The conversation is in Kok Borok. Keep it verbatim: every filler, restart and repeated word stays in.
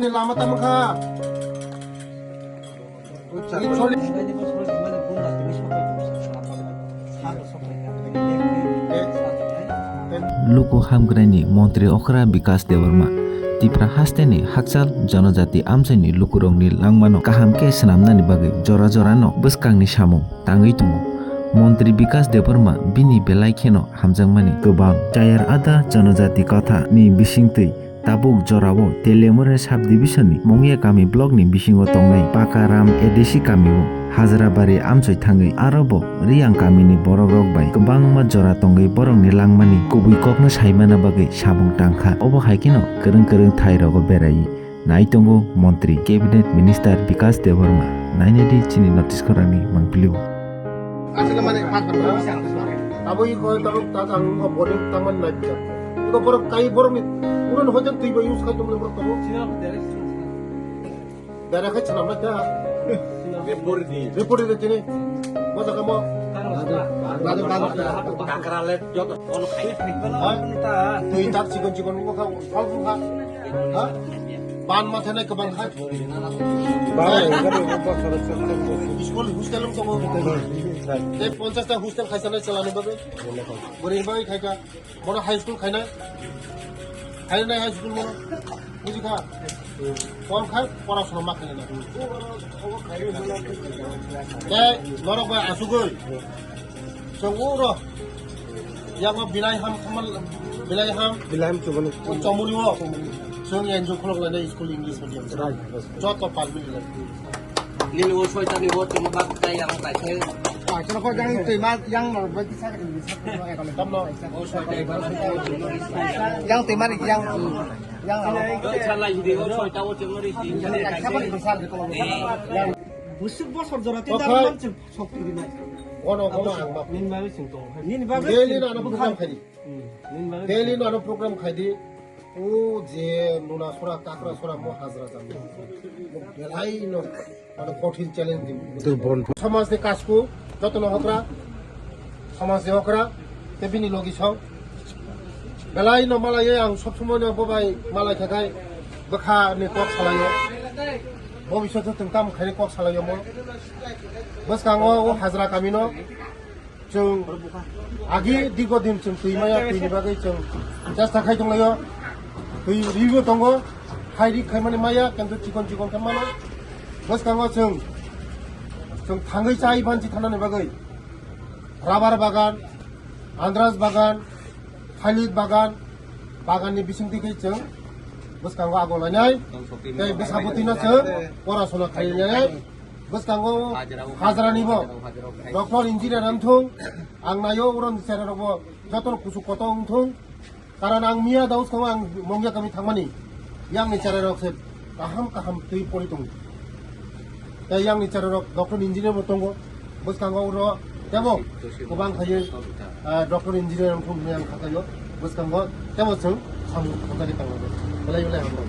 Lama tamo kha. Luku hamkraini montri okra Bikas Debbarma Tipra hasteni hakchal jonojati amchaini lukurokni langmano kaham khe swnamnani bagwi jora jorano bwskangni samung tangwi tongo. Montri Bikas Debbarma bini belai kheno hamjakmani kwbang. Chayar ada jonojati kotha ni bisingtwi tabuk jorao Telemura subdivision ni Mungya kami block ni bisingo tongnai Pakaram A D C kamio Hajrabari amchoi thangwi arobo Riyang kamini borokrok bai kwbangma jora tongwi borokni langmani kubui kokno saimana bagwi samung tangkha. Obo hai kheno kwrwng kwrwng thairogo berai. Nai tongo montri, cabinet minister Bikas Debbarma. Nainai di chini notice khorangni mangpilio. Aswk mane pass kha. Abo i koi tabuk ta tang o body taman nai bisa. Iko borok kai borok ni uron hojan twi bai use khai tumle borok tabuk. Dara khai chana mata. Report di. Report di chini. Mo jaga mo. Takra le joto kono khai. Ha? Twi tak chikon chikon ko kha. Fal fal kha. Ha? Ban ma thane kwbang kha. Ba, enggak, enggak, enggak, enggak. School hostel wng tongo. Tei ponchash ta hostel khaisa nai chalani bagwi. Bwrwi bagwi khaika. Bono high school khainai. Khainai high school bono. Buji kha. Kon khai porasona ma khainai. Tei norok bai asugwi. Chwng uro. Yango Bilai Ham, Kamal, Bilai Ham. Bilai Ham chumani. O Chomuri o. Chwng N G O khulok lainai school English medium. Right, right. Joto pal bili lai. Nini o soita ni o chwng bak kai yang kai khe. Ah, chwng ko yang twi ma, yang no, bai kisa ka ni sa ko ekale. Tamno. O soita ni o chwng. Yang twi ma ni yang, yang alo. O chala hindi o soita o chwng ri. Yang ka ni sa ko. Busuk bosor jora tin. Okhai. Dar man chwng. Sokti rinai. Ono, ono ang ma. Nini bagwi chwng tongo. Nini bagwi daily chwng no ano tongo. Program khaidi. Hmm. Nini bagwi daily chwng no ano program khaidi. O je nuna sora, takra sora, mo hajra jani. Mo belai no, ano kothin challenge di. Dubon. Samaj ni kasku, joto no hokra. Samaj ni hokra. Te bini logi song. Belai no malai ang sob somoi no bobai malai khakai. Bwkha ni kok salaio. Bobiswt o chwng tamo khainai kok salaio mo. Bwskango o hajra kamino chwng agi digo din chwng twi maya, twini bagwi chwng chesta khai tonglaio. Twi ribo tongo, khai ri khaimani maya, kintu chikon chikon khe mano. Bwskango chwng, chwng thangwi chai banchi thanani bagwi rubber bagan, andras bagan, thalik bagan, bagan ni bisingtwi khe chwng bwskango ago lainai, tei bwsabwtwi no chwng porasona khainai. Bwskango hajra ni bo doctor engineer wng thung, ang naio oro ni chera rok bo joto no kuchuk koto wng thung. Karon ang miya da bwskango ang Mongya kami thangmani, yang ni chera rok se kaham kaham twi pori tongo. Tei yang ni chera rok doctor engineer bo tongo. Bwskango oro tebo kwbang khaye, ah, doctor engineer wng thung hinwi ang kha khaio. Bwskango tebo chwng samung thangkha khe tanglainai. Belai belai hambai.